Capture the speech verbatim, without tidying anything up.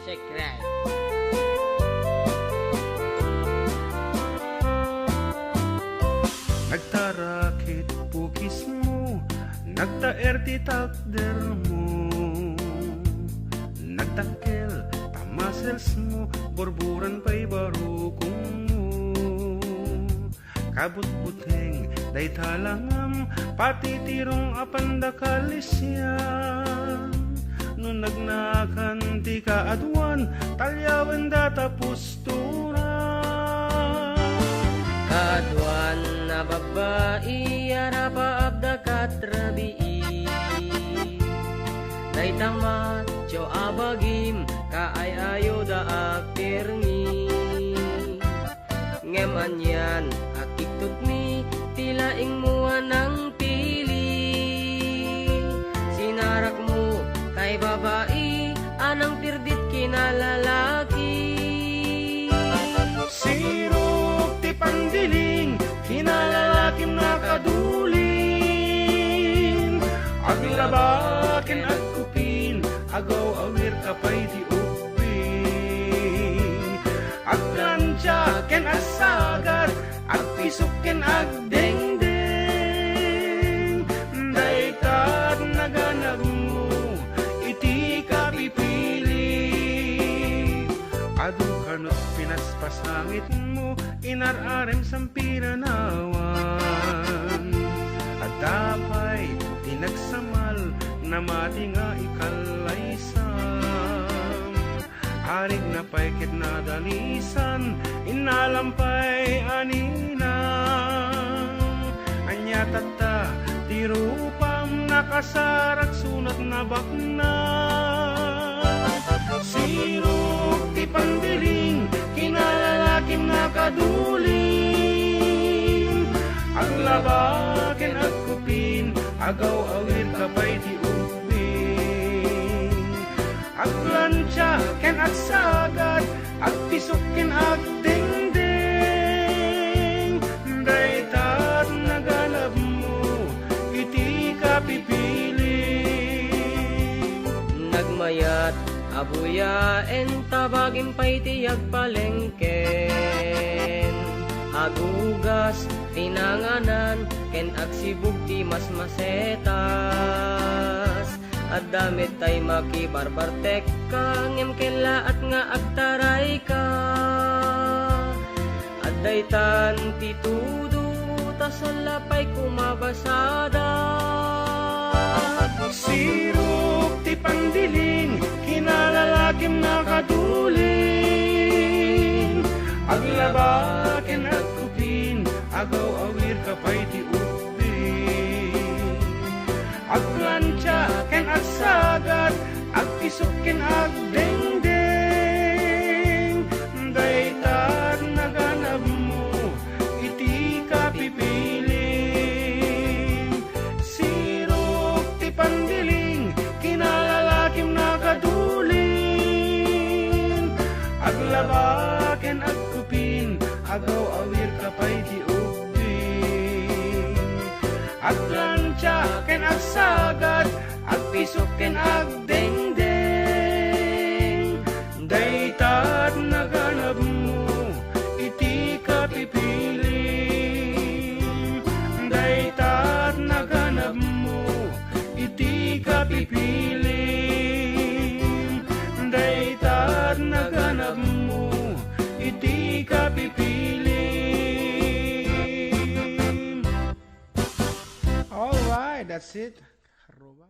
Check right. Nagtarakit pukismo, nagtaer ti takdermo. Nagdakkel ta musclesmo, burburan pay barukongmo. Kabutbuteng dayta langam, pati ti rong a pandakal isian. No nagnakan ti kaaduan, talyawenda ta pusturan. Kaaduan a babbai, arapaapda kat rabii. Dayta macho a bagim, kaay-ayoda a pirmi. Ngem anian a kiktutmi ti laingmo a nangpili? Sinarakmo tay babai a nangpirdit kinalalaki. Sirok ti pandiling, kinalalakim nakadulin. Aglaba ken agkupin, agaw-awir ka pay ti ubbing. Agplancha ken agsagad, agpisok ken agdengdeng. Dayta ti naganabmo iti kapipili. Adu kano ti pinaspasangitmo, inar-arem sampinanawan. Adda pay ti nagsamal, namati nga ikallaysam. Arigna pay ket nadalisan, innalam pay a ninang. Ania tatta ti rupam, nakasarak sunat nabaknang? Sirok ti pandiling, kinalalakim nakadulin. Aglaba ken agkupin, agaw-awir ka pay ti ubbing. Agplancha ken agsagad, agpisok ken agdengdeng. Dayta ti naganabmo iti kapipili. Nagmayat a buyaen ta bagim pay ti agpalengken. Agugas ti nanganan ken agsibug ti masmasetas. Adda met tay makibarbartekka, ngem kellaat nga agtarayka. Adda itan ti tudo, ta salla pay kumabasada. Sirok ti pandiling, kinalalakim nakadulin. Aglaba ken agkupin, agaw-awir ka pay ti ubbing. Agplancha ken agsagad, agpisok ken agdengdeng. Dayta ti naganabmo iti kapipili. Sirok ti pandiling, kinalalakim nakadulin. Aglaba ken agkupin, agaw-awir ka pay ti ubbing. Agplancha ken agsagad, agpisok ken agdengdeng. Dayta ti naganabmo iti kapipili. Dayta ti naganabmo iti kapipili. Dayta ti naganabmo iti kapipili. All right, that's it. Roba.